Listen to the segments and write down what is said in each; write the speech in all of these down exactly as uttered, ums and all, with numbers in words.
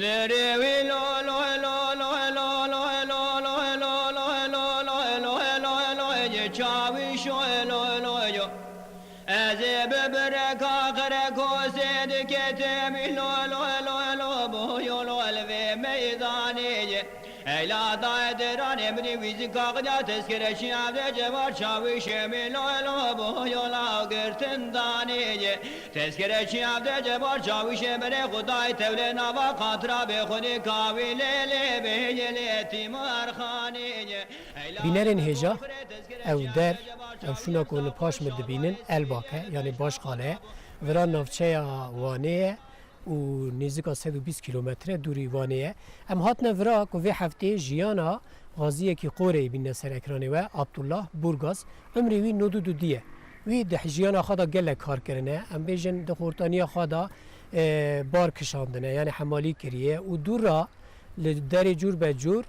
Nerê wî lo lo lo lo lo lo lo lo lo lo lo lo lo lo lo lo lo ye çawîşo lo lo yo. Ez ê bi bireka qireko sê diketim lo lo lo lo bo yo lo li vê meydanê ye. Eyla dayê deranê min ê wî zî kaxilya tezkere çi avde cevar çawîşê min lo lo bo yo la girtin danê ye. Tezkere çi avde cebar çawîşê berê xwe dayê tewlê nava qatra bê xwedê kawî lê lê bê yê lê tîmarxanê ye. Eyla Bînerên hêja, ew der, ew şûna ku hûn li paş min dibînin, Elbak e, yanî Başqale ye. Vira navçeya Wanê ye û nêzîka sed û bîst kîlometre dûrî Wanê ye. Em hatine vira ku vê heftê jiyana xaziyekî Qoreyê bîne ser ekranê we, Abdullah Burgaz. Umrê wî nod û du dî ye. Wî di jiyana xwe de gelek kar kirine. Em bêjin di xortaniya xwe de, e, bar kişandine, yanî hemalî kiriye û dû re li derê cûr be cûr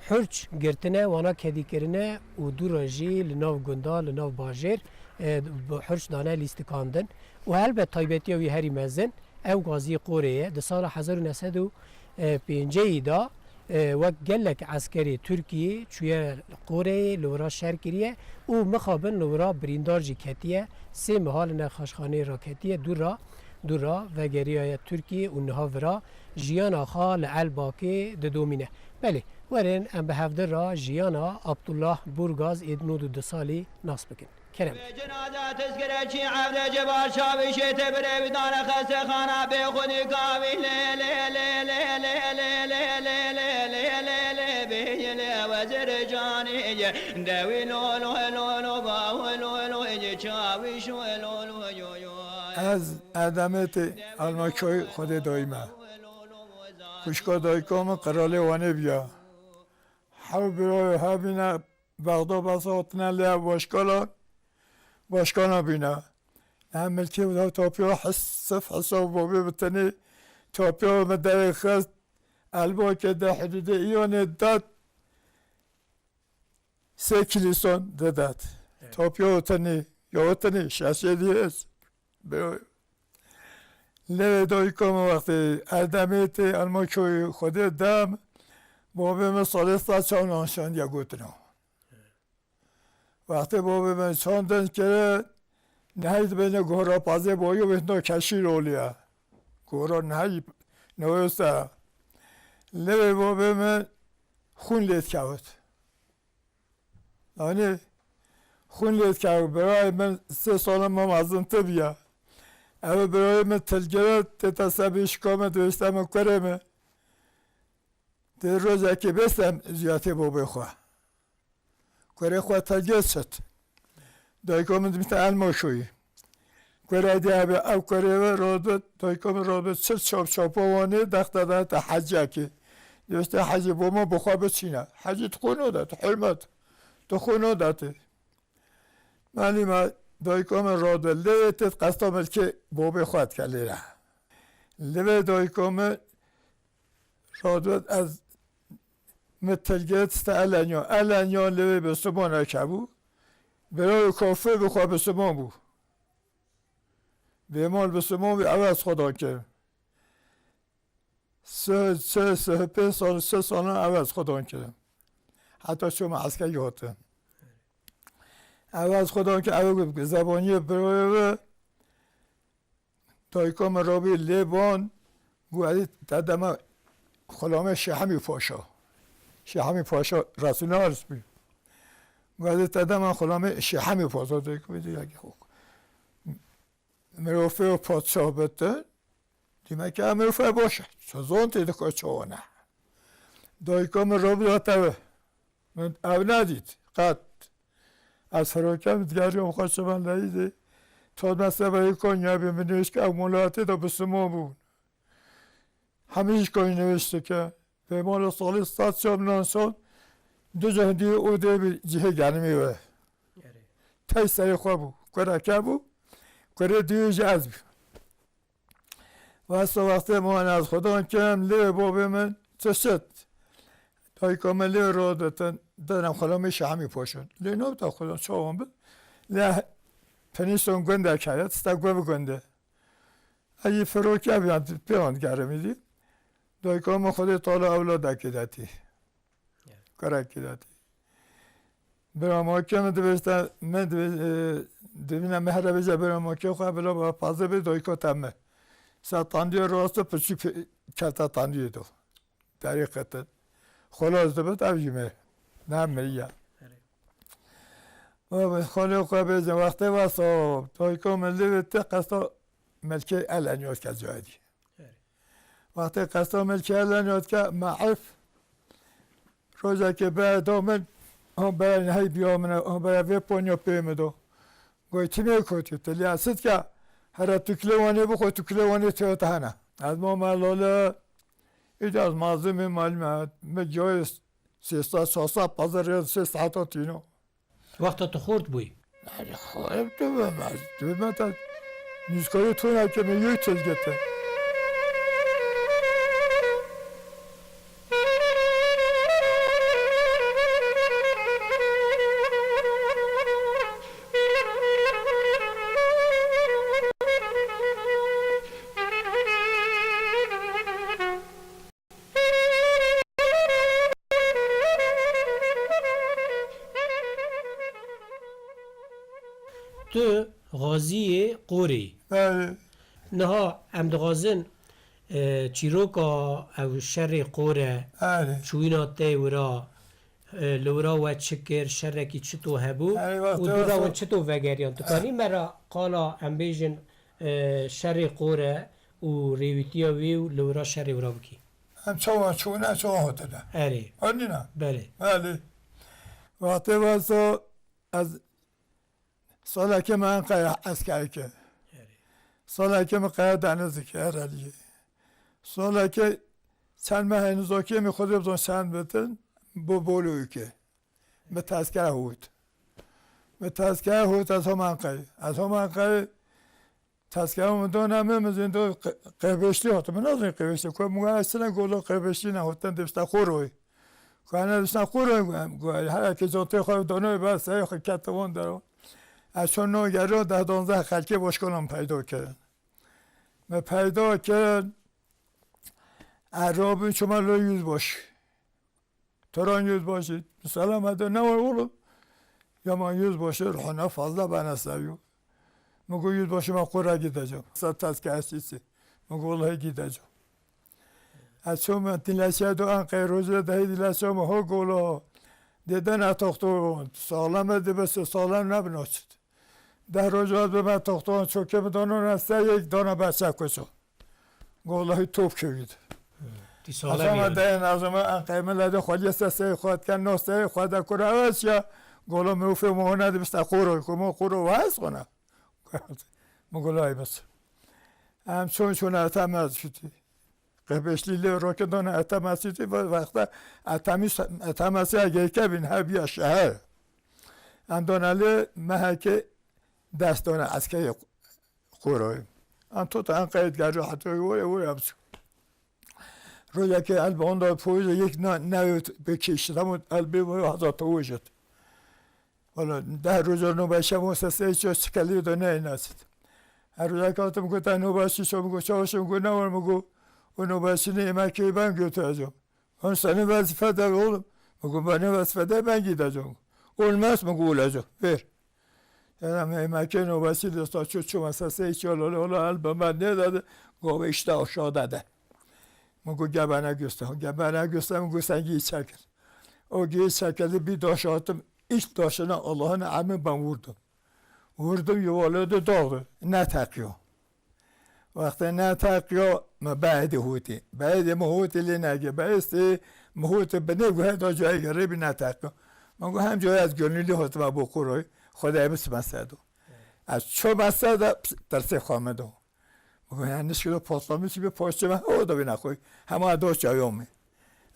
hurç girtine, wana kedî kirine û dû re jî li nav gunda, li nav bajêr, e, bi hurç dane lîstikandin. Û helbet taybetiya wî herî mezin, ew gaziyê Qorê ye. Di sala hezar û neh sed û pêncî de, e, wek gelek eskerê Tirkiyê çûye Qoreyê, li wira şer kiriye û mixabin li wira birîndar jî ketiye. Sê meha li nexweşxaneyê raketiye, dû ra, dû ra vegeriyaye Tirkiyê û niha vira jiyana xwe li Elbakê didomîne. Belê, werin em bi hevdi ra jiyana Abdullah Burgaz ê nod û du salî nas bikin. Kerem. Cenaza tezkere çi evde cebar çavîşê te birê wî dane xestexana bê xwedî kavî lê lê lê lê lê lê lê lê lê lê lê lê lê lê bê lê wezir canî ye dewî lo lo lo lo ba lo lo ye çavîş lo lo yo yo. Ez Erdemê tê Elmaköy Xwedê dayî me. Xwişka dayika min qiralê Wanê biya. Hew bira hebîne Bexda bes hatine lê ev başkala, başkana bîne. Em milkê û da tapya his-, sif hesab babê bi tenê tapya me derê xist, Elbakê de hidûdê îyanê dat sê kîlîson didat. Evet. Tapya û tenê, ya û tenê, şeşê dî his. Bi-, lê dayika min wextê Erdemê tê Elmaköy Xwedê dem, babê min salê sed çaw nan şandiya gotina. Wextê babê min çandin kire, nehî dibêne gora pazê boyû bêhna keşîr oliye. Gora nehî newêste. Lê babê min xûn lê dikewt. Yanî xûn lê dikewt. Birayê min sê sala min mezin tibûye. Ew birayê min tilgiret tête sebî şika min dibêjte min kurê min. Di rojekê bêstem ziyartê babê xwe. Kurê xwe telgê çit. Dayika min dimîte Elmaşoyî. Kurê dê hebê ew kurê ve radbit, dayika min radbit çil çap çapa Wanê dexte dahete heciyekê. Dibêjte hecî bo min bi xwe biçîne. Hecî tu xwe node, tu hurmet. Tu xwe node tu. Malî me dayika min radbit lê têt qesta milkê babê xwe dike lêre. Li vê dayika min radbet ez min tilgê tiste elenya. Elenya li vê bi Simon ekebû. Birayê kafê bi xwe bi Simon bû. Bêmal bi Simon bî, ew ez xwedan kirim. Sê, sê, sê, pênc sal, sê salan ew ez xwedan kirim. heta çûme eskerî hatin. Ew ez xwe dan ke ew zebaniyê birayê ve, dayika min rabî lê ban, got, "Ezî te dema xulamê Şêhemî Paşa." Şêhemî Paşa Resûlê Aris bû. Got, "Ezî te dema xulamê Şêhemî Paşa." Dayika min dî yekê xwe. Mirovê û padşah bitin, dîme ke ev mirov e baş e. Çi zon tê dike çawa ne? Dayika min rabî hate ve. Min ev nedît. Qet. Ez firokem digeriyam xwe çimen leyî dê. Tad me seberî Konya bî, min nêşke ev mulatê de bi sima bûn. Hemî ji Konya nivîştike. Vê mala salê sed çam nan son du cih dî û dê bi cihê genimî ve. Erê. Tey serê xwe bû. Kureke bû. Kurê dî jî ez bû. Wesa wextê min ez xwedan kem lê babê min çi şit. Dayika min lê raditin, denem xelamê Şahmî poşin. Lê nabita xwedan çawan bi. Lê penî son gundek heye, tista guve bi gunde. Ey firoke biyan, pêwan digerim îdî. Dayika min Xwedê Teala ewladekê detî. Kurekî detî. Bira ma ke min dibêjte, min dibê-, e, dibîne mehre bêje bira ma ke xwe bila ba pazê bê dayika te me. Sa tandiyê rastê piçû pe-, kete tandiyê do. Derî qetin. Xwelas dibit ev jî me. Ne miriye. Erê. Baba, xalê xwe bêje, wextê wesa, dayika min lê te qesta melkê el enyos ke cayê dî. Erê. Wextê qesta melkê el enyos ke me'if, rojekê bere do min, an bere nehey biya min, an bere vê ponya pê min do. Goy, "Timê kotî, te lê esit ke, here tu kilê wanê bixwe, tu kilê wanê tê te hene." Ez ma me lale, îca ez mazimê malime, me cayê sêsta, çarsa, pazar ya sê saeta tîno. Wexta tu xort bûyî? Yani xort bûm ez. Dibime te nûskarê tona ke me yek çêz gete. Tu xaziyê Qorê yî. Belê. Niha em dixwazin, e, çîroka ew şerê Qor e, Belê. çûyîna te wira, e, li wira we çi kir, şerekî çito hebû Belê, û wexta dû re wexta wan çito vegeriyan. Tu Belê. kanî me re qala em bêjin, e, şerê Qor e û rêwîtiya wê û li wira şerê wira bikî. Em çawa çûne, çawa hatine. Erê. Anîna. Belê. Belê. Wextê wesa ez salekê me Enqaya eskerike. Erê. Salekê me Qaya Denizike, Ereliyê. Salekê çend mehê nizakê min xwedê bizan çend bitin, bo boloyike. Min tezkere hût. Min tezkere hût ez hom Enqayê. Ez hom Enqayê. Tezkera min dana min, min zî do qe-, qehbeşlî hatim. Min nazî qehbeşlî. Ku min got, "Ez çine golo qehbeşlî ne hatin, dibiste Xoroyê." Ku ene dibiste Xoroyê, got, got, "Her eke contê xwe danoyê be, serê xwe kete wan dero." Ez çon no gero, deh donzeh xelkê boşkolan peydo kirin. Me peydo kirin. Ez robin çoma lo yüzbaşı. Tören yüzbaşı, selam ede, "Ne var oğlum?" "Yaman yüzbaşı, ruhuna fazla bana seviyor." Mugu yüzbaşı, "Ben Qora gideceğim." Sa tezkiyesi. Mugu vallahi gideceğim. Ez çoma dilese do Enqayê, roje dehî dilese ma ho golo. Deden a toxto sağlam edi, bes sağlam ne binaçit. Deh roj hat bi me toxtovan çokê bi dano ne se yek dana berse kuço. Gollahî top kewî di. Tî salem Azama yani. Dayê nazama Enqayê min lede xweliye se sey xwe diken, no sey xwe de kura wes ya. Golo mewfê mo hona dibiste Qoro, ku mo Qoro wes xona. Min golayê bes. Em çon çon ete me şitî. Qehbeşlî lê roke dana ete me şitî, ve-, vexta ete mi-, ete me şitî geyke bin, her biya şeher. Em dana lê meheke dest dana eskerê Qoroyê. Em tota Enqayê digerî heta wê, wê, wê em çû. Rojekê el bi onda pojê yek na-, newê bi kêşit, hemû el bê wê heza tewojit. Wala deh roja nûbeşe mo sesê ço sikelî de neynasit. Her roja katim gota nûbeşî ço, min got çawa ço, min got ne war, min got o nûbeşî ne, yemek ben götüreceğim. Onun senin vazife de oğlum. Min got, "Bana vazifede ben gideceğim." "Olmaz." Min got, "Olacak. Ver." Yani me-, meke nobesi de sta ço-, ço mesese hiç yol, yol, yol, el ben, ben ne dedi? Got, "İşte aşağıda de." Min got, "Gel bana göster." Gel bana göster, min got, "Sen git çekil." O git çekildi, bir taş attım. İlk taşına Allah'ın emri ben vurdum. Vurdum, yuvarladı, dağıldı. Ne takıyor? Wextê neteqiya me beedê hotê. Beedê me hotê lê nege. Beestê me hotê binê guhe da cayê gerê bî neteqiya. Me got, "Hem cayê ez gönüllü hotime bo Qurayê. Xwedê bistime sedo." Ez ço me seda, tirsê xwe me do. Me got, "Yani nişkilo patlamış bir parça me, o da bine koy." Hema do çayo me.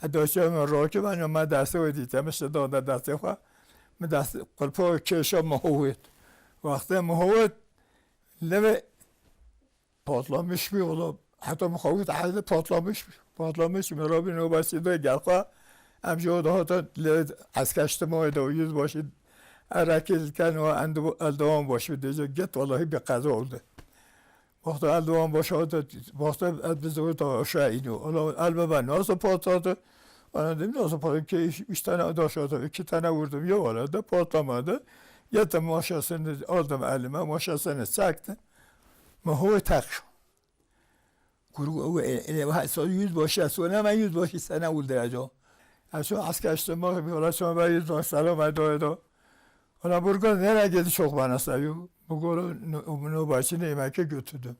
E do çayo me rakî ben, me destê wê dîte, me şi da de destê xwe. Me dest, qulpo kêşa me howêt. Wextê me howêt, leve Patlamış bî, ola heta mixawit heyde patlamış bî. Patlamiş bî, rabî nobesî de gel xwe. Em ji o daha da li esker ştimayê de û yüzbaşî erekî diken û endu-, eldiwan baş bî. Dêce get, wallahî bir kaza oldu. Wexta eldiwan baş hate, wexta ez bi zor da aşağı iniyor. Ola el baba nasıl patladı? Bana dedim, "Nasıl patladı ki üç, üç tane de aşağıda, iki tane vurdum. Yok, öyle de patlamadı." Getirdim maşasını, aldım elime, maşasını çektim. Ma hû teqşo. Guru, e, e, e, so yüzbaşı, so ne, yüzbaşı sana öldüreceğim. Eso asker işte, bak, bir ola sonra ben yüzbaşı selam edo edo. Ola burgaz nereye geldi çok bana sayıyor. Bu guru no-, nöbetçi neyime ki götürdüm.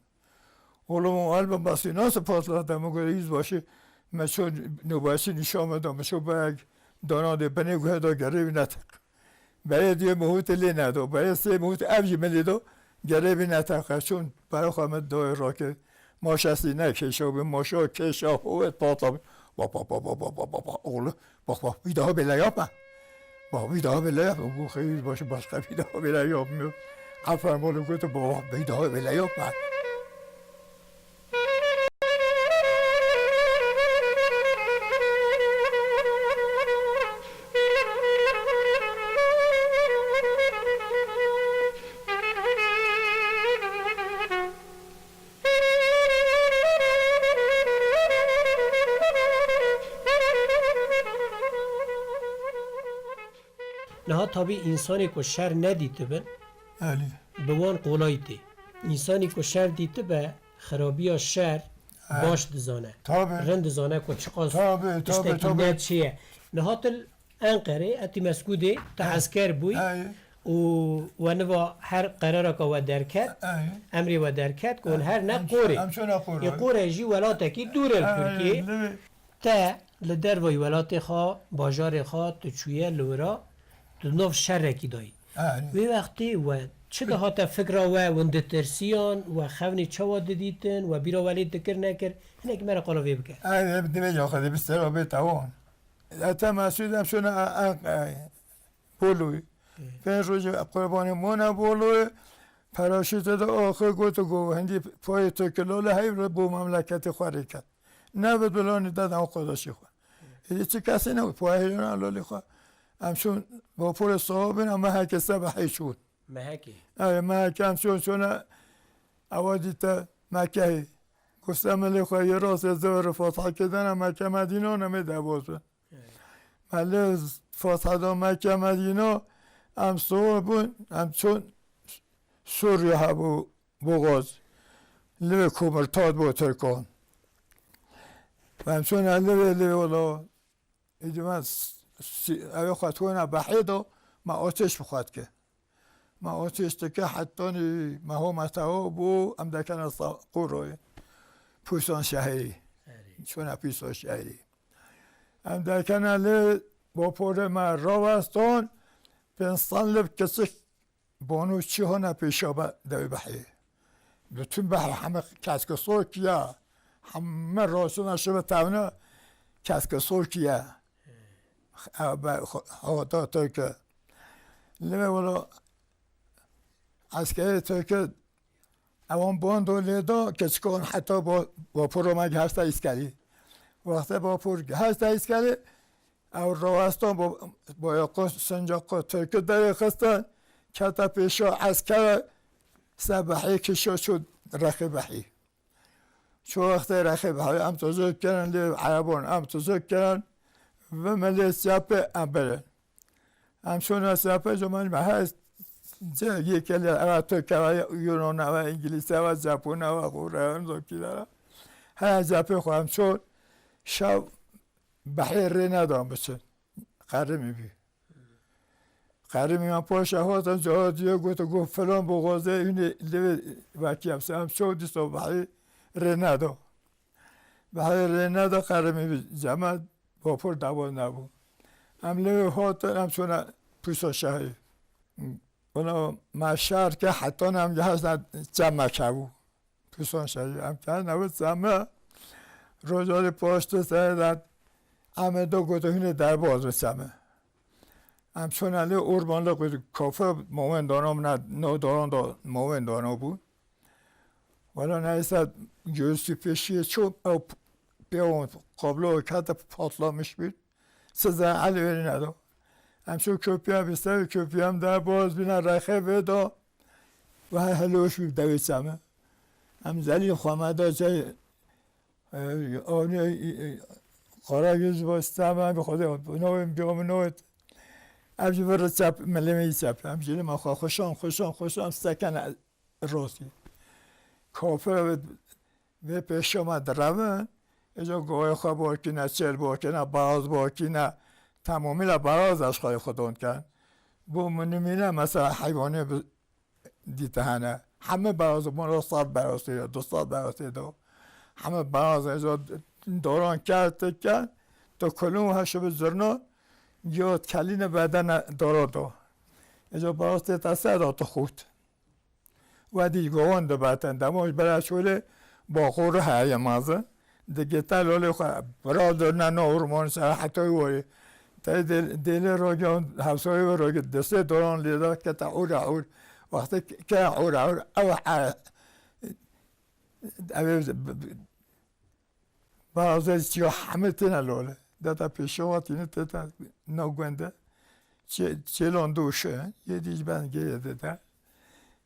Oğlum o albüm basıyor, nasıl patladı? Bu göre yüzbaşı, meço nöbetçi nişan edo, meço bag, dana de beni göğe da görevi ne tak. Berê duyê mihûtê lê nedo. Berê sê mihûtê ev jî min lê do. Gerê bî neteqe. Çûn pere xwe min doyê rakê. Maşa sîne kêşa bî. Maşa kêşa hovet patla bî. Bak, bak, bak. Oğlu, bak, bak, bir daha böyle yapma. Bak, bir daha böyle yapma. Bu hayır başı başka bir daha böyle yapmıyor. Aferin oğlum, götür baba, bir daha böyle yapma. Niha tabî însanê ku şer nedîtibin, Elî. Bi wan qolay tê. Însanê ku şer dîtibe, xirabiya şer He. Baş dizane. Tabii. Rind dizane ku çiqas Tabii, tabii, tiştekî tabii. Ne çi ye. Niha tu li Enqerê, etî Meskûdê, tu He. Esker bûyî He. Û we niva her qeraraka we derket, He. Emrê we derket, ku hûn He. her ne Em ço-, qorê. Em ço ne qorê. Ê qorê jî welatekî dûr e li He, Tirkiyê. Li Te li dervayî welatê xwe, bajarê xwe, tu çûye li wira, tu nav şerekî dayî. Erê. Wê wextê we çi dihate fikra we, hûn ditirsiyan, we xewnê çawa didîtin, we bîra welêt dikir nekir, hinekî me re qala vê bike. Erê, divê ya xwe dê bi ser bê tewon. Ete Mesûd em şûne, e, e, e, Bolu. Pênc rojê qurbanê mone Bolu, paraşûtê de axir got, go, hindî payê Tirkî lale heyv re bo memleketê xwe rê ket. Nebit bilanî deda û qardaşê xwe. Êdî çi kesê ne, payê lê xwe. Em çûn vapûrê sawa bin, em mehekê sebehê çûn. Mehekê? Ew mehekê em çûn, çûne ewa dîte Mekehê. Gustemilê xwe yê rastê zewr fatha kidene Meke Medîna, nemê dewaz bin. Evet. Me lê fatha da Meke Medîna, em sawa bûn, em çûn Sûriye hebû. Boğaz, li wê komirtat bo Tirkan. Em çûne li wê, li wê wela, êdî me s-, s-, ew ê xwe tûne behê da, me ateş bi xwe dike. Me ateş dike, hetanî me ho me tewa bû, em dekene sa-, Qûroyê. Pûsan şehrî. Erê. Çûne pîsa şehrî. Em dekene li vapûrê me rawestan, pênc sed lib kiçik Banu çi hona pêşa be dewê behê. Bütün behê heme keske sor kiye. Heme rosuna şibe tevne keske sor kiye. Ew be hota Tirke. Lê wala eskerê Tirke ewan bando lê da keçikan heta bo-, vapûra me gihişte Îskelî. Wextê vapûr gihişte Îskelî, Ew rawestan bo, bo yaqo sincaqa Tirkî derê xistin, kete pêşa eskere ser behê kişa çû rexê behî. Çû wextê rexê behî, em tuzuk kirin, lê erebon em tuzuk kirin, Ve melê siyapê em bere. Em şona siyapê zaman me her ce yekeli eva Türk eva Yunan eva İngiliz eva Japon eva Koreyan zokilera. Her siyapê xwe em şon şev behê rê nedan biçin. Qerimî bî. Qerimî me paşa hatin, cihatiye gote, got, filan boxazê hûnê lê vekî em se, em şew dîsa behî rê neda. Behî rê neda, qerimî bi cema vapor derbaz nebû. Em lê hatin, em çûne Pûsa Şehî. Ona me şer ke hetan em gehiştin Çemeke bû. Pûsan şehî. Em kene ew Çeme, rojalê paştê serê de em ê do gote hûnê derbaz bi Çeme. Em çûne lê ormanlê xwe kafir mawên dana min, no daran da mawên dana bû. Wela neyse, göğsü peşiye çû, ew pêwan kablo kete patlamiş bî. Size el verî nedo. Em şo köpiya bi ser, köpiya em derbaz bîne rexê vê da. Ve her helloş bî devê Çeme. Em zelî xwe me da şey, e, avni, e, e, qara yüz baş Çeme, bi Xwedê, bi novê, bi novê. Ev jî vir çep, milê me yî çep. Em jî lê me xwe xuşan, xuşan, xuşan, sekene rostî. Kafir ve vê pêşiya me direvin, êca goyê xwe bakîne, çêl bakîne, baraz bakîne, temamî le baraz eşqayê xwe don ken. Bo min nimîne, mesela heywanê bi dîte hene. Heme baraz, moro sed baraz tê, du sed baraz tê do. Heme baraz êca doran kert ken, to kulun heşi bi zirno, giyo kelîne bedene doro do. Êca baraz tê te ser da to xurt. Wedî gowan dibetin, dema ji bera şolê baqûr heye mezin. Digite lolê xwe, bira dirne na orman ser hetoyê warê. Tey dê-, dêlê roge hewsayê we roge, destê doran lê de kete ûra ûr. Wextê ke ûra ûr, ew he-, ew ê Bazê çiyo hemî têne lole. Deta pêşewa tîne têta na gund de. Çê-, çêlan doşe, yê dî ji ben geye de de.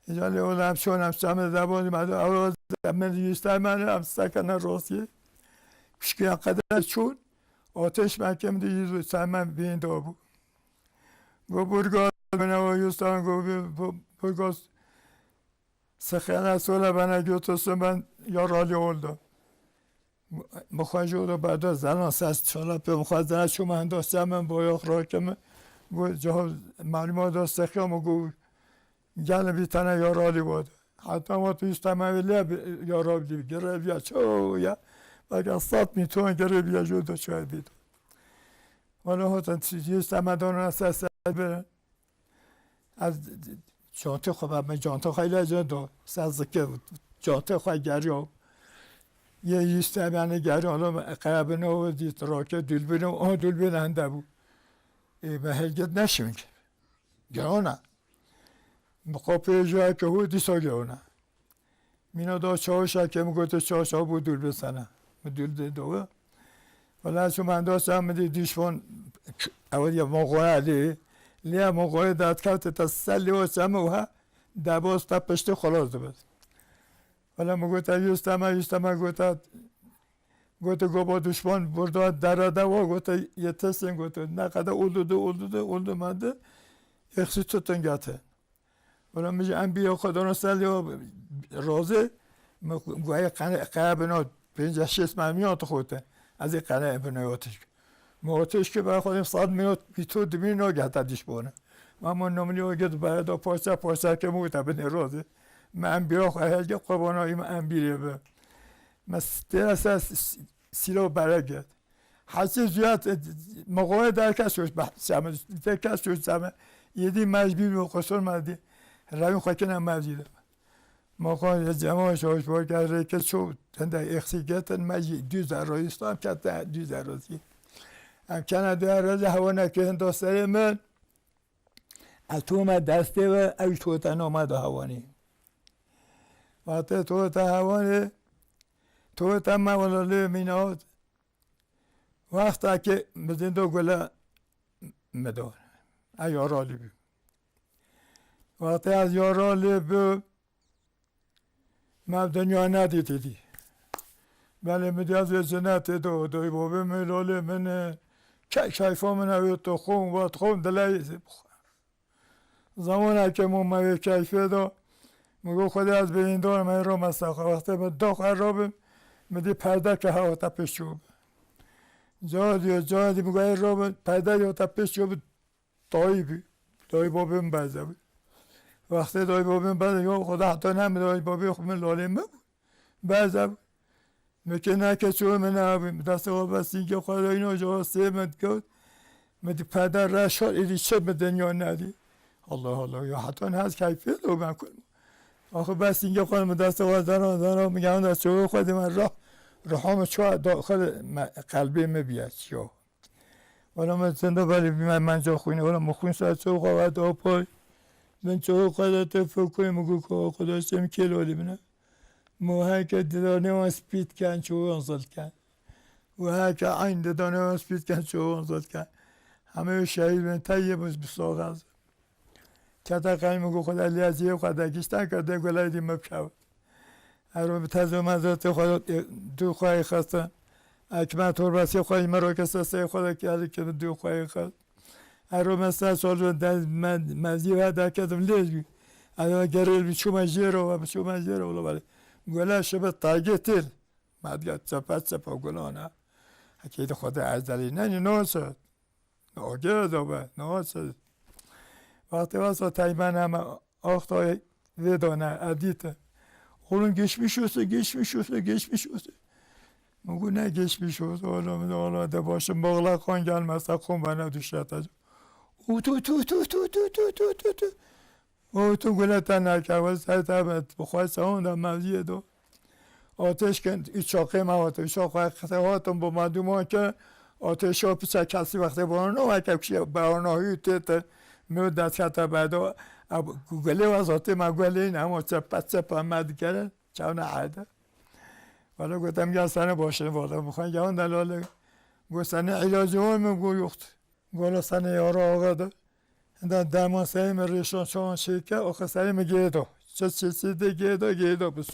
Îca lê ola em şon em Çemê de bûn, me de ew min yüz temene em sekene rostî. Kuşkiya qeder çûn, ateş me kem de yüz temen bin de bû. Go burgaz bine o yüz temen go bu, bu, burgaz Sixêne sole bene götürsün ben yaralı oldu. Mixwajî da berde zenan ses çalapê mixwazine çûme henda semen boyox rakime. Got, cihaz maluma da sexiya mı got, gel bir tane yaralı vardı. Hatta vat üst temeli bir yaralı gibi, grev ya çoğu ya. Bak, sat mi ton grev ya jüda çay bir. Wala hotan yüz temel dona ses verin. Ez çantê xwe be, min çantê xwe île jê do. Ser zikê çantê xwe geriyo. Yê yüz temenî geriyo, lo qerebine o dît, rake dülbüne, o dülbüne hende bû. Ê, me helget neşim ki. Gerona. Bi qopê jê ke hû dîsa gerona. Mîna da çawişa ke min gote çaw çaw bû dûr bi sene. Min dûr de dowe. Wala çû min dosta min dî düşman ew ya Moxoya lê. Lê Moxoya da kevte ta sel lê o çeme ha. Debos ta piştî xelas dibit. Wala min gote yüz teme, yüz teme gote, gote gobo düşman burada derede o gote yetişsin gote. Ne kadar oldu da oldu da oldu mende. Eksi tutun getir. Wala min ji em bîya xwe dana ser lê razê, min guhê qene, qeye bino pênceh şêst mermiya tu xote. Ez ê qene bino yotiş. Mi otiş ki ben xwedî sed minot bî tu dimî no gehta dişbone. Ma min nomlî o git bere da parça parça ke min wita binê razê. Min em bîya xwe hege qurbana î min em bîrê bi. Me têra ser s-, s-, sîlo bere git. Hesê ziyat, e, moxoye derke soç be, seme, derke soç seme. Yedi mecbur bu kusur me di. Revin xwekine mevcide. Moxoye cema soç bu gel reke ço tende eksik getin mecbur düz arayistan kete düz arayistan. Em kena de reze havana ke dostlarê min. Ez tome destê ve ew ji tote noma da hewanî. Wate tote hewanê, tote me wala lê mîna. Wexta ke min zindo gule me do. Ey yaralî bû. Wexta ez yaralî bû, me ev dinya nedîtî dî. Belê min diyaz ve cenetê do, doy bobê min, lolê min, e, Ke-, keyfa min ew ê tu xwin, vat xwin, dileyê zî bixwe. Zamaneke min me wê keyfê da, min got, Xwedê ez birîndar im, ê rame ser xwe. Wextê min da xwe rabim, min dî perdeke hewata pêş çû bû. Cardiyo, cardiyo, min got, ê rabe, perde hewata pêş çû bû, dayî bû. Dayî babê min berze bû. Wextê dayî babê min berze, ya Xweda heta ne min dayî babê xwe min lalê min bû. Berze bû. Min kê neke çû min nebû. Min destê xwe be sîngê xwe de îno, ji sê min got. Min di perde reş hat, êdî çi min dinya nedî. Allah Allah, ya heta ne ez keyfê de ben kul. Axir be sîngê xwe min destê xwe zera, zera, min gehanda çû xwe de me rah, ruha min çû da xwe de me, qelbê min biye çiyo. Wala min zinde belê bî me menca xwînê. Wala min xwîn ser çû xwe ve da pay. Min çû xwe de te fikirê min got, Xweda çem kê lalê bine. Mo heke didanê wan spît ken, çû wan zil ken. Û heke eyn didanê wan spît ken, çû wan zil ken. Hemê şehîd bin teyê bû bi soxaz. Kete qey min got, Xweda liyaziyê xwe de gişten ke de guley dî min bikewt. Ero bi tezo mezotê xwe, e, du xweyê xistin. Ekme torbasê xwe, min ro ke seseyê xwe de kerdî ke du xweyê xist. Ero me ser sol de me, mezî ve derketim lêz bî. Ero gerêl bî, çûme jêro ve, çûme jêro ve, wele. Gule şibe tagê têl. Me diya çepe çepe gulana. Hekê de xwe de ezelî nenî, no çi? Nagê de be, no çi? Wextê wesa teymene me axtayê vê dane, edîte. Oğlum geçmiş olsun, geçmiş olsun, geçmiş olsun. Min got, ne geçmiş olsun oğlum, Allah de başım bağla kan gelmezse kum bana düşer. Ut, ut, ut, ut. Û tu gule te neke, we ser te be, bi xwe sewon de mevziyê do. Ateş kin, üç çaqê me hate, üç çaqê qise hatin, bu maduma ke ateş o piçe kesi wextê borano, weke kişiye borano hü tê te, mü dest kete be do, ab, gule we zatê me gule ne, ama çepe çepe me dikere, çavne erde. Wala gotem gel sene başını vada, bu xan gavun delale, go sene ilacı var mı, go yoktu. Gola sene yara ağa da. Hinda derman seyê min rêşan çawan çêke, oxe serê min gêdo. Çi çi çi de gêdo, gêdo bis.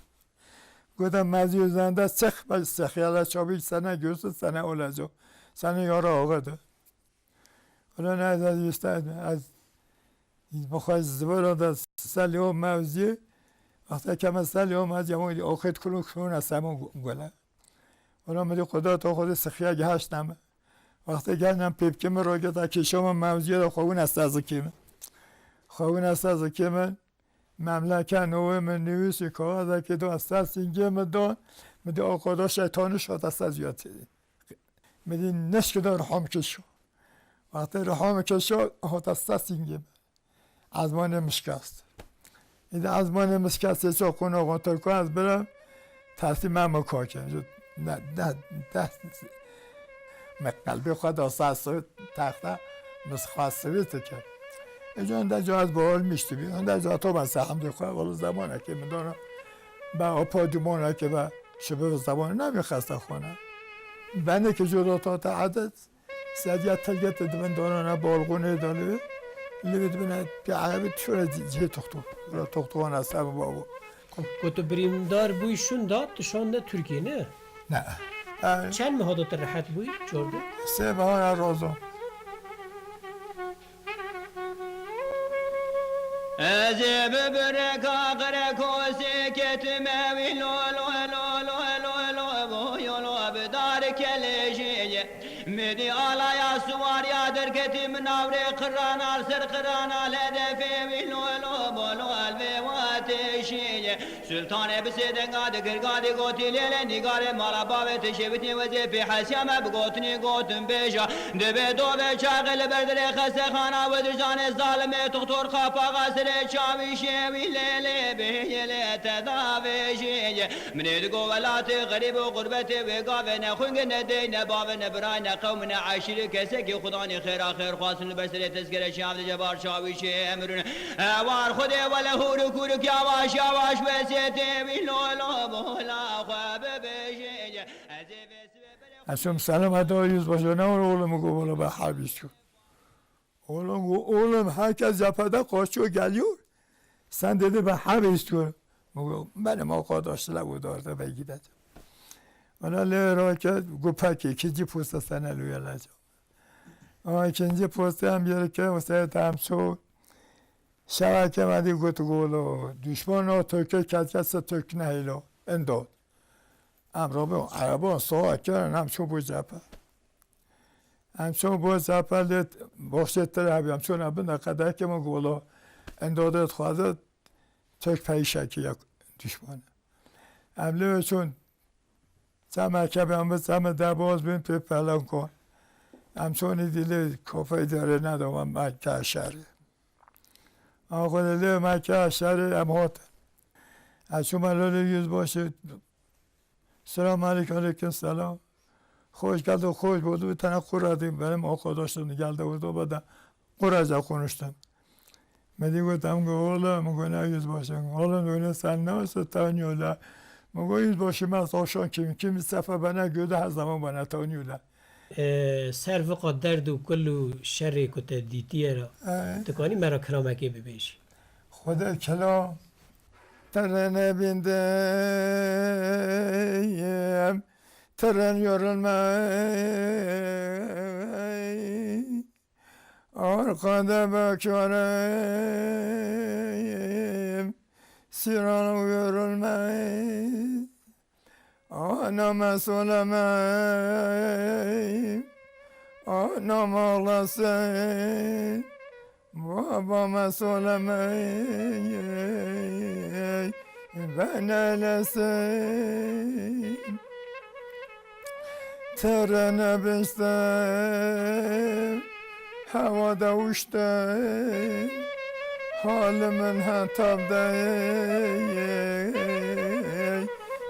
Goda mezî zende çex be sexyala çabî sene görsün, sene olaco. Sene yara ağa da. Ola ne ez, ez işte, ez, ez bixwe zivara da selî o mevzî. Wexta keme selî o mevzî, ama oxet kulun kulun esemo gole. Ola mi di Xuda to xwe di sixiya gehaştame. Wextê gelnem pêpkê min rogeta kêşa min mewziyê de xwe wina sezikê min. Xwe wina sezikê min, memleke nowê min nivîsî kaxezekê do ser sîngê min don, min dî o qodo şeytanî şota seziya tê. Min dî neşkida ruha min kişo. Wextê ruha min kişo, hota ser sîngê min. Ezmanê min şikest. Îdî ezmanê min şikest, sê ço qonaxon Tirko ez bira, teslîm me min kakin. Ji ne, ne, ne, me qelbê xwe da ser sivî texte, min xwe sivî dike. Îca hinde ca ez bi hol miştibî, hinde ca to ben sehemdê xwe, wala zemanekê min dana, be apa dumanekê be, şibi zemanê nemî xeste xwe ne. Benê ki jû da ta te edet, Sediya tilgete dibin dorana balkonê de li, li dibine pê erebi tişore cihê toxto. Bira toxto wana ser babo. Ku tu birîndar bûyî şûnda, tu şande Tirkiyê, ne? Ne. E, Çend meha de tu rehet bûyî, cor de? Sê bahara rozo. Ez ê bi bireka qireko sê ketime wî lo, lo, lo, bo, yo, lo, bi dar kelê jê ye. Mi dî alaya suwariya derketî min avrê qirana, li ser qirana li hedefê wî lo, lo, bo, lo, li vê watê jê ye. Sultanê bi sê denga dikir gadî gotî, lêlê nîgarê mala bavê te şevitî wezê pê hesiya me bi gotinî gotin bêja. Dibê dovê çaxê li ber dilê xestexana we dirzanê zalimê tuxtor qapaxa serê çavî şêwî lêlê bêyê lê tedavêjê ye. Minê digo welatê xerîb û xurbetê wê gavê ne xwîngê ne dey ne bavê ne birayê ne qewmê ne eşîrê kesekî xudanî xêra xêr xwastin li ber serê tezkere çav dice bar çavî şê emrûn. Ewar Xwedê wele hûrik hûrik yawaş yawaş wesêtê wî lolo bola xwe bibêjê. Ez ê vê sibê berê Ez şum selam eda yüzbaşa ne oğlum, go bala be harbî çû. Oğlum, go oğlum, herkes cephede kaçıyor geliyor. Sen dedi ben harbî istiyorum. Go benim arkadaşlar bu da orada ben gideceğim. Ona le raket, go peki ikinci posta sana lüyelecek. Ama ikinci postê em yê kir, wisa em çû. Şeveke me dî got, golo, düşman o Türk'e, kes kes Türk nehêlo, endot. Em rabin, Ereban sawa kirin, em çû bo cephe. Em çû bo cephe lê boxçê tir hebî, em çûne bin de qedekê min golo, endodê dixwaze Türk peyşekî ya düşman. Em lê çûn, çemeke bi em bi çemê derbaz bûn pê pelan kon. Em çûnî dî lê kofeyê derê nedawan me ke şerê. Axwe lê me ke şerê em hatin. Ez çûme lolê yüzbaşî. Selam aleyküm, aleyküm selam. Hoş geldin, hoş bulduk. Bir tane Kur'an'dayım. Benim arkadaşım geldi burada, ben de Kur'anca konuştum. Min dî got, em got, oğlum, min got, ne yüzbaşın? Oğlum, öyle sen ne olsa tanıyorlar. Min got, yüzbaşı, ben tavşan kim? Kim sefer bana gördü, her zaman bana tanıyorlar. E, ser vika derd û kul û şerê ku te dîtiye ra, E, dikanî me ra kilamekê bibêjî? Xwedê kela te re nebîndeyim, te re yorulmeyim. Arkada bakıyorum, siran görülmez. Anam söyleme, anam ağlasın. Babama söyleme, ben eylesin. Terene biştim, havada uçtum. Halimin hetab değil,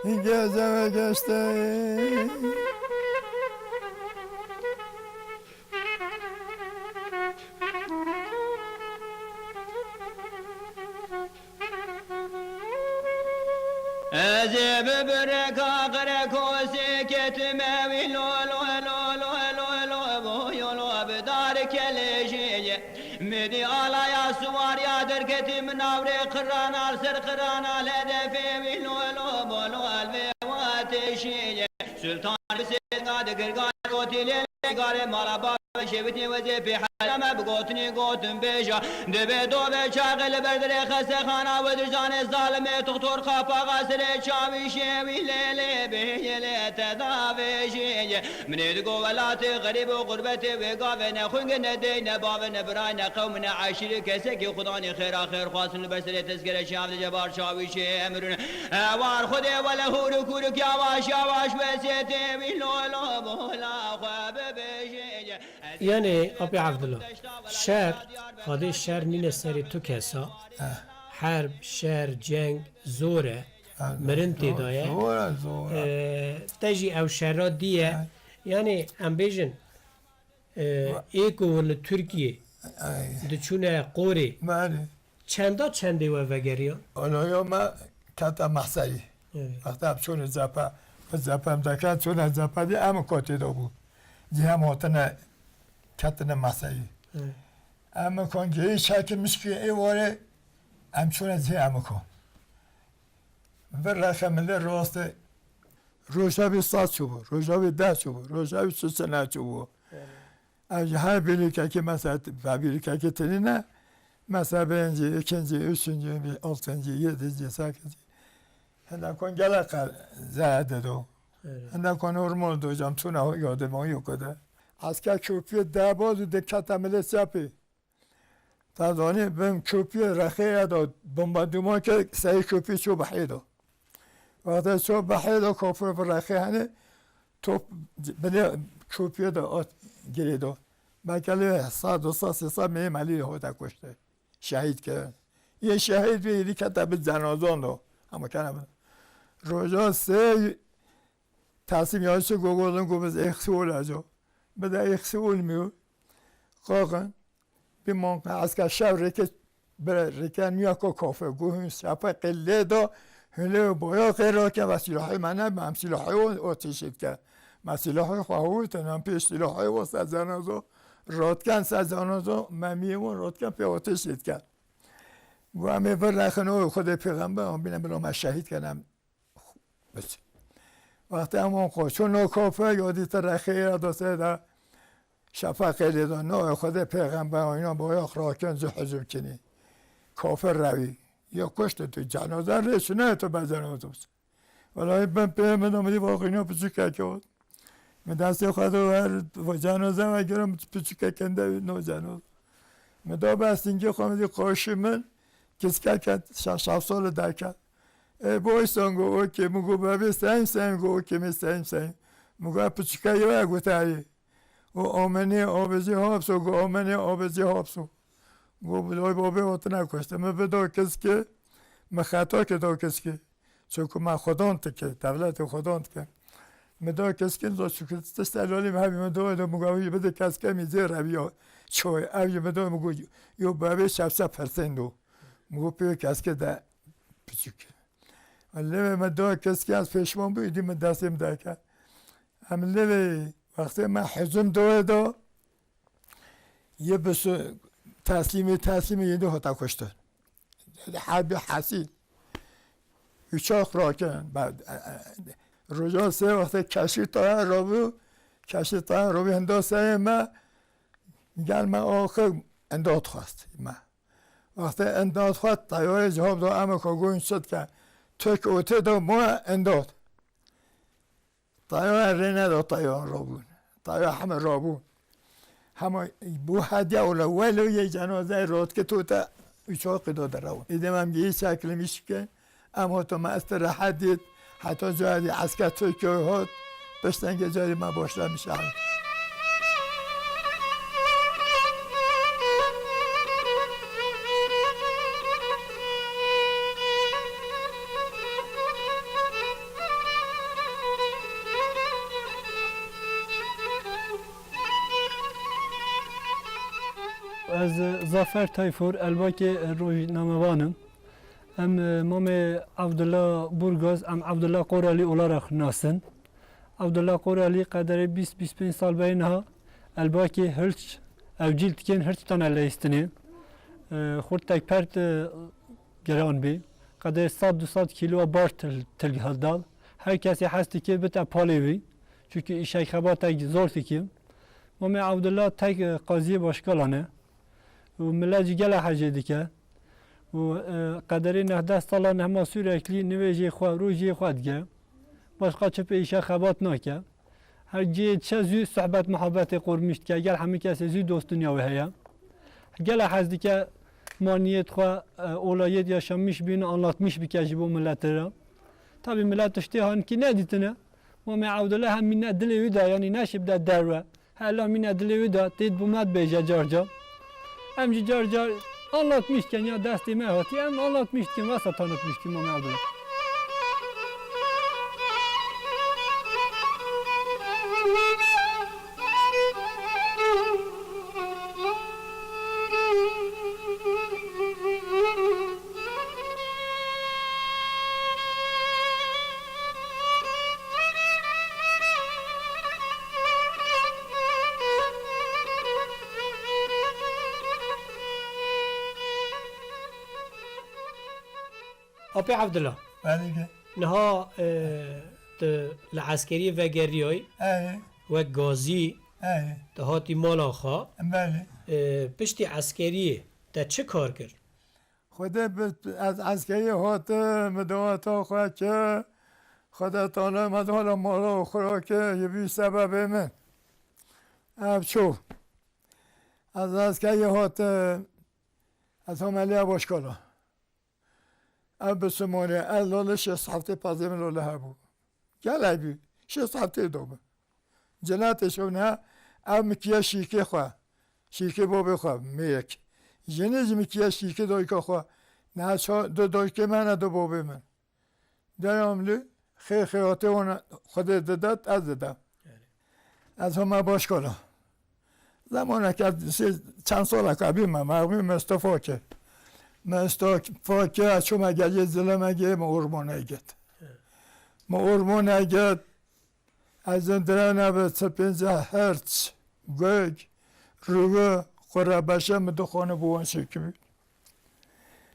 geceme geçtim. Ez ê bi bireka qireko sê ketime wî lo, lo, lo, lo, lo, lo, bo, yo, lo, bi dar kelê jê ye. Mi dî alaya siwariya derketî, min avrê qirana, li ser qirana, li hedefê wî lo, lo, bo, lo, li vê watê jê ye. Sultan bi sênga dikir, gotî lê, lê, garê mala bavê şêwitî wezê pê helame bi gotinî gotin bêja. Divê dovê çaxê li ber dirê xestexana, we dirzanê zalimê tuxtor qapaxa serê çavî şêwî lê lê bê yê lê tedavê jê ye. Minê digo welatê xerîb û xurbetê wê gavê ne xwingê ne dey ne bavê ne biray ne qewm ne eşîrê kesekî xudanî xêra xêr xwastin li ber serê tezkere çav dice bar çavî şê emrûn. Ewar Xwedê wele hûrik hûrik yavaş yavaş wesêtê wî lo lo bo la xwe bibêjê. Yanî, Apê Evdilo, şer, qadê şer nîne serê tu kesa. Herb, şer, ceng, zor e. Mirin tê de ye. Zor e, zor e. E, te jî ew şera dîye. Yanî, em bêjin, e, ê ku hûn li Tirkiyê diçûne qorê, Belê. Çenda çendê we vegeriyan? Aloya me kete Mehseyî. Evet. Wexta em çûne cephe, bi cephe em deke, çûne cephe dî em kotê de bû. Cî hem hatine, ketine Mehseyî. Evet. Em kon gêyî çekî mişkî ê warê, em çûne cî em kon. Vir rexe milê rastê. Rojevî saz çûbû, rojevî deh çûbû, rojevî çi çine çûbû. Evet. Ev ji her birlikekî, mesela, ve birlikekî tinî ne, mesela, birinci, ikinci, üçüncü, altıncı, yedinci, sekizinci. Hindek kon gelek zehir dido. Evet. Hindek kon normal do, cam çûna ho yodê me yok de. Esker köprüye debaz û dikkat emele çapî. Te zanî bin köprüye rexê ya da bombardıman ke sey köprü çû behê da. Wextê çû behê da kofir bi rexê hene top binê köprüye da at girê da. Belkî lê sed, du sed, sê sed mêyê melî hote kuşte. Şehîd kirin. Yê şehîd bî, yê dî kete bi cenazan da. Ama kene bin. Roja sê Teslim ya çi gogolun go biz eksi olaca. Bi de eksi olmuyor. Kalkın. Bir manka esker şev reke, bir reke niya ko kafe. Go hün sepe qelle da, hüle boya qera ke ve silahı mene, ben silahı o, o ateş etken. Ben silahı fahu, tenan peş silahı o, se cenazo, rotken se cenazo, memiye o, rotken pe ateş etken. Bu eme bir rakın o, Xudê peygamber, o bine bir ama şehit kenem. Bes. Wextê em wan xwe çûn o kafe, ya dî te rexê ya da se de Şefeqê lê da, navê Xwedê pêxember, înan bayax rakin, zû hizib kinî. Kafir rewî. Ya kuşt tu cenaze rê çi ne tu be cenaze bû. Welayi bin pê min da min dî vaqîna piçûkeke ot. Min destê xwe da her cenaze ve girim piçûkeke nde no cenaze. Min da bestîngê xwe min dî qaşî min kiskeke şeş heft sal deke. E boy sango okê, min got bebê seyim seyim, got okê min seyim seyim. Min got piçûke ye ve gotayê. O amenê abêzî hapso, go amenê abêzî hapso. Go bidoy babê o tine kuşte. Mi bido kiskê, mi xeta ke do kiskê. Çunku me xwedon dike, devletê xwedon dike. Mi do kiskê, do çunku tişt elalî mi hebî mi do, do mi go wî bide keske mi zê reviya. Çoy, ev jî mi do mi go yo bebê şefse persên do. Mi go pê keske de piçik. Lê me do keske ez pêşman bû, îdî mi destê mi deke. Em lê wextê me hizim doye do, yê bi su-, teslîmê, teslîmê yê de hota kuştin. Herbî hesîl. Uçak rakin. Be-, e, e, roja sê wextê keşî taya rabû, keşî taya rabû hinda seyê me, gel me axir endat xwest me. Wextê endat xwest, tayarê cewab da, em ka goyên çi dike? Tek û tê da ma endat. Tayara rê neda, tayaran rabûn. Tayara heme rabûn. Hema bû hediye û le welo yê cenazeyê rotke tota uçaxê da derewin. Îdem em gihî şeklimî şike. Em hota me este rehet dît. Heta carî esker Tirkiye hat. Piştengê carî me başlamiş ew. Ez Zafer Tayfur, elbakê rojnamevan im. Em, e, Mamê Abdullah Burgaz, em Abdullah Qoralî olarak nasin. Abdullah Qoralî qederê bîst bîst pênc sal beyî niha elbakê Hirç, evcîl tikên Hirç tane leyistinê. E, xurtek pert, e, giran bî. Qederê sed du sed kîloa bar til-, til dal. Her kesê hez dike bite palê wî. Çunku îşek xebatek zor dike. Mamê Abdullah tek, e, qaziyê Başkalan e. Û milet jî gele hecê dike. Û, e, qederê neh deh salan hema sûreklî nivêjê xwe, rojiyê xwe dike. Başqa çi pê îşe xebat nake. Her cihê çe zû sohbet muhabbetê qurmîş dike. Gel hemî kesê zû dost dinya wê heye. Gele hez dike maniyêt xwe, e, olayêt yaşamîş bîne, anlatmîş bike ji bo miletê re. Tabî milet tiştê hankî nedîtine. Mamê Abdullah hem mîne dilê wî de, yanî neşib de derve. Hela mîne dilê wî de têt bû me dibêje car car. Em jî car car anlatmîş dikin ya destê me hatî, em anlatmîş dikin, wesa tanıtmîş dikin Mamê Abdullah. Apê Evdila. Belê ki. Niha, e, tu li eskeriyê vegeriyayî, Ey. Wek gazî, Ey. Tu hatî mala xwe. Belê. E, piştî eskeriyê te çi kar kir? Xwedê bi ez eskeriyê hatim, min daweta xwe kir. Xwedê Teala me dana mala û xurokê, ji vî sebebê min. Ev çû. Ez eskeriyê hatim, ez hameliya başkala. Ev bi Simonê, ez lale şêst heftê pezê min lale hebû. Gelek bî, şêst heftê do bi. Cilatê şewne, ev mikiye şîkê xwe, şîkê babê xwe, mêyek. Jinê jî mikiye şîkê dayika xwe. Ne ça-, du daykê me ne du babê min. Dayam li xê xêyatê wan Xwedê didet, ez didem. Ez hema başkala. Zemaneke sê, çend saleke bî me, me bî Mustafa ke. Mustafa ke, çûme geliyê Zilemegê, me ormanê git. Me ormanê git. Ez in direne bi çi pênce herç, gök, rûgû, qurebeşe mi dixwane bi wan şekibî.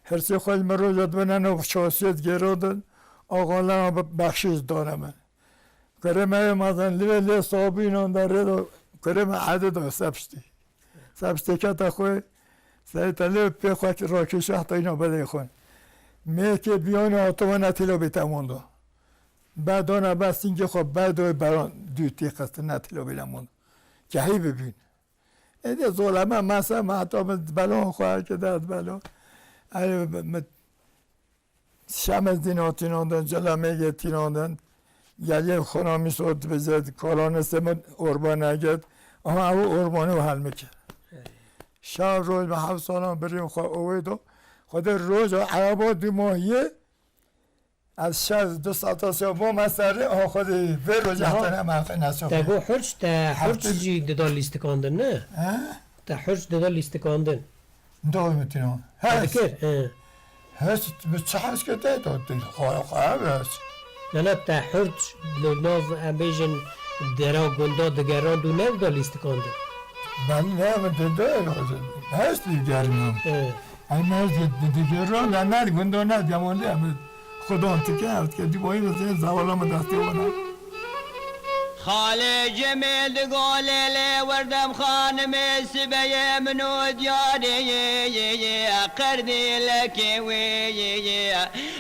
Hirsê xwe ji min roja dibine nav çasiyê digêrodin, axalan bi bexşîş dane min. Kerê me yê mezin li vê lê sabînan de rê de Kurê min erdê da ser piştî. Ser piştê kete xwe, serê telê pê xwe rakêşe heta îna bedê xwe. Mêkê biyane hatiye ne têla bê temondo. Berdane ber sîngê xwe berdoyê beran dû tê xistin ne têla bê lemondo. Kehî bibîn. Êdî zoleme mese me heta min belan xwe ke dest belo. Erê min Şemez dîna tînandin, Celemêgê tînandin. Geliyê xona Mîsor dibêje, Kalanê Semid Orbanê get. Aha, ew Orbanê û helmikir. Şev roj me heft salan birîm xwe owê do. Xwedê roja ereba dûmahiyê, ez şev du saeta sê bûme serê, aha xwedê vê rojê Aha. heta ne me neso. Te got hurç, te hurç Hafta- jî dida lîstikandin, ne? He? Te hurç dida lîstikandin. Dawî min tîna. Te Hes. dikir? He. Hes, bi çi hes ke te da dil? Xwe, xwe hes. Ne, ne, te hurç li nav, em bêjin, dera gunda digerand û ne da lîstikandin. Ben ne, min de, de, hes digerim. He. Ay, me hes di, di, digerim, ne, ne, gunda ne, demande, em Xudan tike, ev tike, dî bayî min zê, zawala min destê wana. Xalê Cemêl digo lêlê werdem xanimê sibeyê min û diyarê qerdîlekê wê.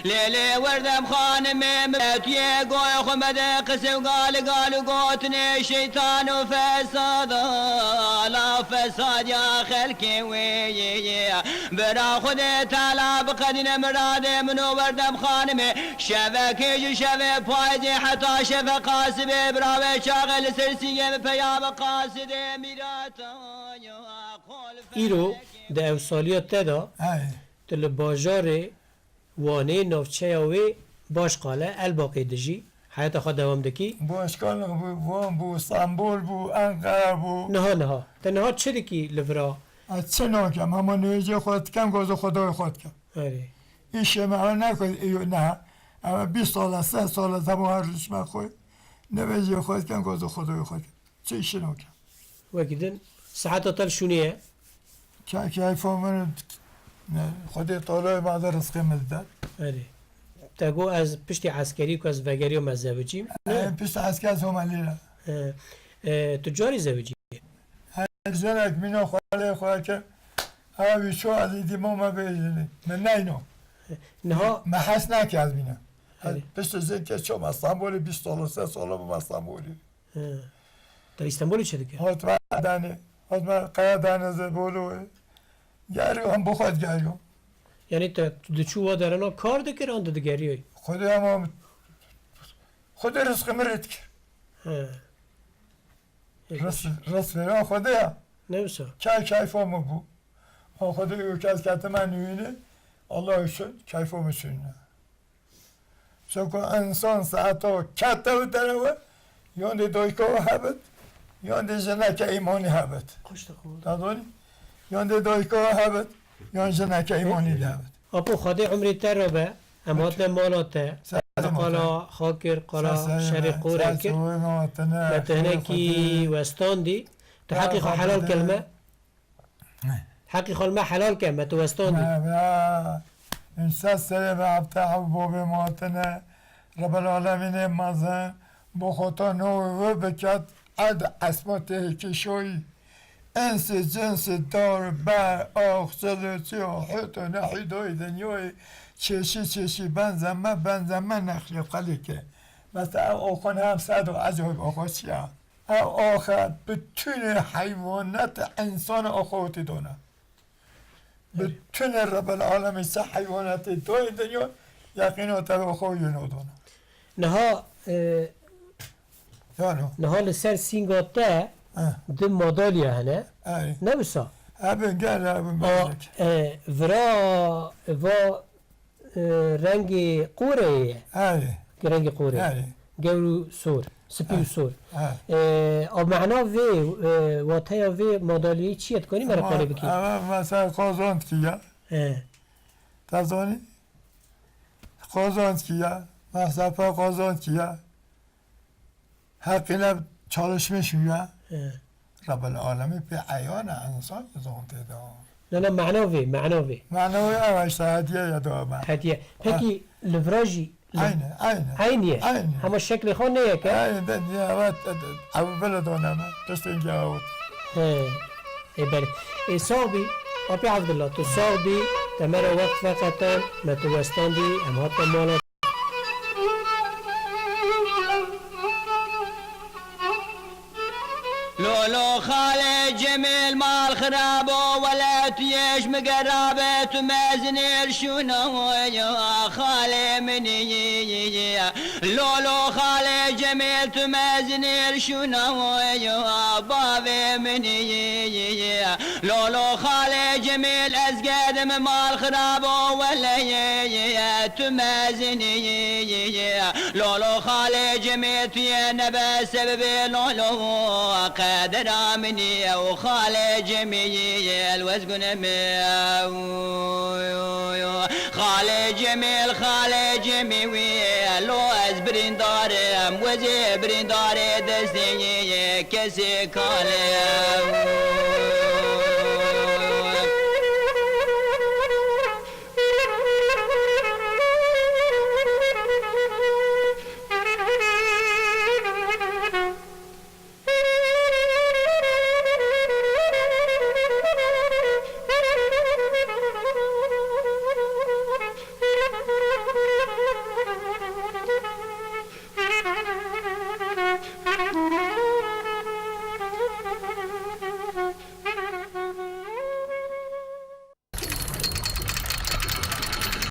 Lêlê werdem xanimê min tu yê goy xwe mede qisim gal gal û gotinê şeytan û fesada la fesadiya xelkê wê. Bira Xwedê Teala biqedîne miradê min û werdem xanimê. Şevekê ji şevê paycê heta şeve qasibê birawê çaxê li ser sîngê bi peyamê qasidê mîrata ya qol Îro felekê. Di ewsaliya te de Hey. tu li bajarê Wanê navçeya wê Başqal e, Elbaqê dijî. Heyata xwe dewam dikî? Başqal bû, Wan bû, Stenbol bû, Enqere bû. Niha, niha. Te niha çi dikî li vira? Ez çi nakem? Hema nivêjê xwe dikem, gozo Xwedayê xwe dikem. Erê. Îşê me ew ne ku î-, ne. Ew bîst sal e, sed sal e, zema her rişme xwe. Nivêjê xwe dikem, gozo Xwedayê xwe dikem. Çi îşê nakem? Wekî din, seheta te li şûnê ye? Ke-, keyfa min, ne, Xwedê Teala ma de rizqê min dide. Erê. Te got ez piştî eskerî ku ez vegeriyam ez zewicîm. Ne? Em piştî esker ez homa lêre. E, e, tu carî zewicî? Her jinek mîna xwe lê xwe ke, ew wî ço ez îdî mama bêjinî. Min neyno. Niha Me hes nake ez mîna. Ez Erê. piştî zê ke ço me Stenbolê bîst sala, sed sala bû me Stenbolê. He. Te Îstanbulê çi dike? Hotma Adanê, hotma Kaya Danê ze bolo. Geriyo, em bo xwe geriyo. Yani te diçû wa derena kar dikir, an didigeriyoy? Xwedê ama, Xwedê rizqê min rê dikir. He. Rizq, rizq veren Xwedê ya. Ne wisa? Kay kayfa mı bu? O Xwedê yo kes ketime nüyünü, Allah için kayfa mı sünne. Çunku însan saeto kete û derewe, yon dê dayika hebit, yon dê jineke îmanî hebit. Quşta xwe. Ta donî? Yon dê dayika hebit, yon jineke îmanî de hebit. Apo, Xwedê umrê te re be, em hatine mala te, Sağ ol. Qala xakir, qala Sağ ol. şerê qorê kir. Sağ ol. Me tu hinekî westandî. Tu heqî xwe helal kir me. Heqî xwe li me helal ke, me tu westandî. Me, me, însa serê me hevte hev bavê me hatine, Rebel Alemînê mezin, bo xwe ta navê wê biket, erd esma tê hêkê şoyî. Ensê, cinsê, dar, ber, ax, zilê, çiya, hûto, nehî, doyê dinyayê, çeşî, çeşî, benzeme, benzeme, nexlê, xelê ke. Mesela, ew axan hem sed û ecayb axa çiya. Ev axe bütünê heywanatê, însanê axa wê tê dana. Bütünê Rebel Alemî se heywanatê dayê dinya, yeqîna te axa wê yê nadana. Niha, e, Yano. niha li ser sînga te He. du madalya hene. Ey. Ne wisa? Hebin gel, hebin A, beşek. e, vira, va e, rengê qoreyê ye. Erê. Rengê qorê. Erê. Gewr û sor. Spî û sor. He. E, a mehna vê, e, wateya vê madalyayê çi ye? Dikanî me re qale bikî? Eve mesela qazanç ki ya. He. Te zanî? Qazanç ki ya. Mesela qazanç ki ya. Heqîne çalışmış ya. He. Rebel Alemî pê eyan e, însan zon tê de. Na, na, mena vê, mena vê. Mena wê ew işte hediye ya da me. Hediye. Peki, Ha. li vira jî Eyni, eyni. Eynî ye. Eynî. Hema şeklê xwe ne yek e. Eynî, de, ya, evet, evet. Ew vele dane me. Tiştên ki awit. He. Ê belê. Ê sax bî, Apê Evdila, tu sax bî, te me re wext veqetan, me tu westandî, em hatin mala. Lolo xalê Cemîl mal xirabo, wele tu yê ji min gerabe, tu mezinê li şûna xalê min î. Lolo xalê Cemîl, tu mezinê li şûna bavê min î. Lolo xalê Cemîl, ez gedim mal xirabo, wele tu mezinî. Lolo xalê Cemîl, tu yê nebe sebebê lolo qedera min î. Û xalê Cemîl, wez gune me. Xalê Cemîl, xalê Cemî wî, lo ez birîndar im, wezê birîndarê destê yê kesê kalê.